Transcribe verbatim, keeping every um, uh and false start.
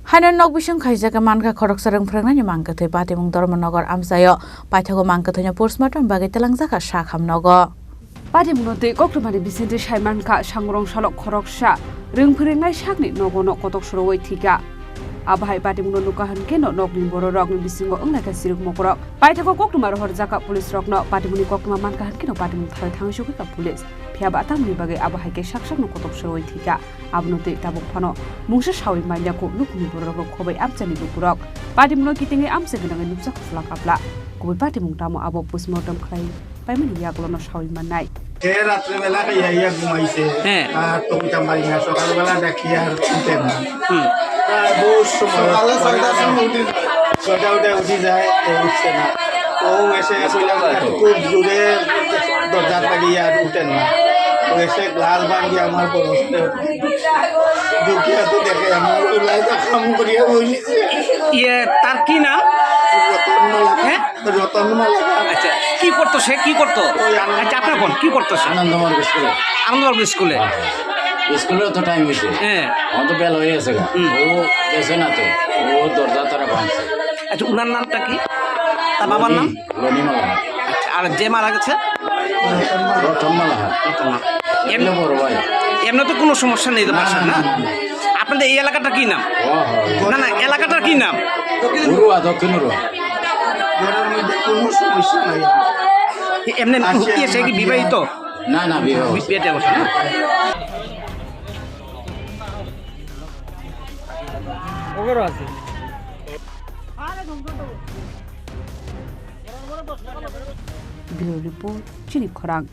Haino nok bising khaijak mankha khoroksa rwng phwrwngnaini mang kwthwi Patimung Dharmanagar amchaio. Paithago mang kwthwino postmortem bagwi twlangjakha sakham nogo. Patimungno twi koktwmani bisingtwi saimankha, sangrong salok khoroksa rwng phwrwngnai sakni nogono kotok sorowi thwikha. Abo hai Patimungno nukha hwnkhe no nokni bororokni bisingo wnglaikha siruk mokorok. Paithago koktwma rohorjakha police rokno. Patimungni koktwma mankha hwnkhe no Patimung tharwi thangwi sokikha police. Phiya ba tamni bagwi abo hai khe sak sakno kotok sorowi thwikha. Abono twi tabuk phano mungsa sawi manya kuk nukni bororok rok khobai amchani lukurok. Patimungno kitingwi amcha gwnangwi nukjak phlak apla. Kubui patimung tamo abo postmortem khlai paimani yagulono sawi mannai. এ রাত্রেবেলা খাইয়া ইয়া ঘুমাইছে। হ্যাঁ। আর তো উঠতাম পারি না, সকালবেলা ডাকি আর উঠে না। হুম। প্রায় বহু সময় সকালে ছয়টার সময় উঠে। ছয়টা উঠে উঠি যায়, তো উঠছে না। তো ও এসে কইলাম, "খুব জোরে দরজা লাগিয়ে আর উঠেন না।" ও এসে গ্লাস ভাঙিয়ে আমার বড় ছেলে ঢুকিয়ে তো দেখে আমার ওই লাইটটা কাম করিয়া বসেছে। ইয়ে, তার কি নাম? রতন মালা। হ্যাঁ? রতন মালা। আচ্ছা, কি করতো সে? কি করতো? ওই আনন্দ আচ্ছা, আপনার বোন কি করতো সে? আনন্দমার্গ স্কুলে। আনন্দমার্গ স্কুলে? হ্যাঁ। স্কুলেও তো টাইম হয়েছে। হ্যাঁ। আমার তো বেলা হয়ে গেছে গা। হুম। ও গেছে না তো। ও দরজা তারা ভাঙছে। আচ্ছা, ওনার নামটা কি? তার বাবার নাম? লনি মালা। আচ্ছা, আর যে মারা গেছে? রতন মালা। রতন মালা। এম- এমনি বড় ভাই। এমনি তো কোনো সমস্যা নেই তো না, বাসার, না, না? না, না। আপনাদের এই এলাকাটা কি নাম? ও, ও। না, না, এলাকাটার কি নাম? উরুয়া, দক্ষিণ উরুয়া। ঘরের মধ্যে কোনো সমস্যা নাই। এমনি আচ্ছা, হুকিয়ে সে কি বিবাহিত? না, না, বিবাহ। বিয়ে করছে না? Bureau Report, Chini Khorang.